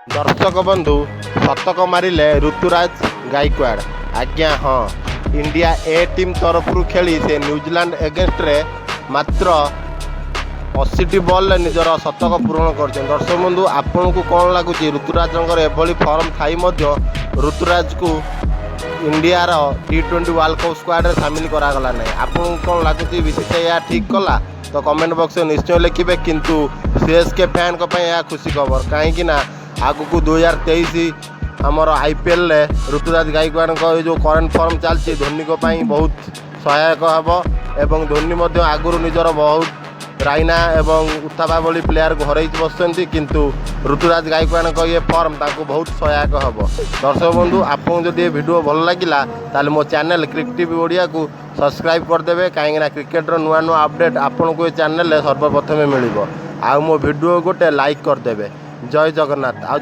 ଦର୍ଶକ ବନ୍ଧୁ, ଶତକ ମାରିଲେ ଋତୁରାଜ ଗାଇକ୍ୱାଡ଼। ଆଜ୍ଞା ହଁ, ଇଣ୍ଡିଆ ଏ ଟିମ୍ ତରଫରୁ ଖେଳି ସେ ନ୍ୟୁଜିଲାଣ୍ଡ ଏଗେନଷ୍ଟରେ ମାତ୍ର 80ଟି ବଲ୍ରେ ନିଜର ଶତକ ପୂରଣ କରିଛନ୍ତି। ଦର୍ଶକ ବନ୍ଧୁ, ଆପଣଙ୍କୁ କ'ଣ ଲାଗୁଛି, ଋତୁରାଜଙ୍କର ଏଭଳି ଫର୍ମ ଥାଇ ମଧ୍ୟ ଋତୁରାଜକୁ ଇଣ୍ଡିଆର ଟି20 ୱାର୍ଲଡ କପ୍ ସ୍କ୍ୱାଡ଼ରେ ସାମିଲ କରାଗଲା ନାହିଁ? ଆପଣଙ୍କୁ କ'ଣ ଲାଗୁଛି, ବିସିସିଆଇ ଏହା ଠିକ୍ କଲା? ତ କମେଣ୍ଟ ବକ୍ସରେ ନିଶ୍ଚୟ ଲେଖିବେ। କିନ୍ତୁ ସିଏସ୍କେ ଫ୍ୟାନ୍ଙ୍କ ପାଇଁ ଏହା ଖୁସି ଖବର, କାହିଁକି ନା ଆଗକୁ 2023 ଆମର ଆଇପିଏଲ୍ରେ ଋତୁରାଜ ଗାଇକୱାଡ଼ଙ୍କ ଏ ଯେଉଁ କରେଣ୍ଟ ଫର୍ମ ଚାଲିଛି, ଧୋନିଙ୍କ ପାଇଁ ବହୁତ ସହାୟକ ହେବ। ଏବଂ ଧୋନି ମଧ୍ୟ ଆଗରୁ ନିଜର ବହୁତ ରାଇନା ଏବଂ ଉଥାପା ଭଳି ପ୍ଲେୟାରକୁ ହରାଇ ବସିଛନ୍ତି, କିନ୍ତୁ ଋତୁରାଜ ଗାଇକୱାଡ଼ଙ୍କ ଇଏ ଫର୍ମ ତାଙ୍କୁ ବହୁତ ସହାୟକ ହେବ। ଦର୍ଶକ ବନ୍ଧୁ, ଆପଣଙ୍କୁ ଯଦି ଏ ଭିଡ଼ିଓ ଭଲ ଲାଗିଲା, ତାହେଲେ ମୋ ଚ୍ୟାନେଲ୍ କ୍ରିକ୍ ଟିଭି ଓଡ଼ିଆକୁ ସବସ୍କ୍ରାଇବ୍ କରିଦେବେ, କାହିଁକିନା କ୍ରିକେଟର ନୂଆ ନୂଆ ଅପଡ଼େଟ୍ ଆପଣଙ୍କୁ ଏ ଚ୍ୟାନେଲରେ ସର୍ବପ୍ରଥମେ ମିଳିବ। ଆଉ ମୋ ଭିଡ଼ିଓ ଗୋଟେ ଲାଇକ୍ କରିଦେବେ। ଜୟ ଜଗନ୍ନାଥ। ଆଉ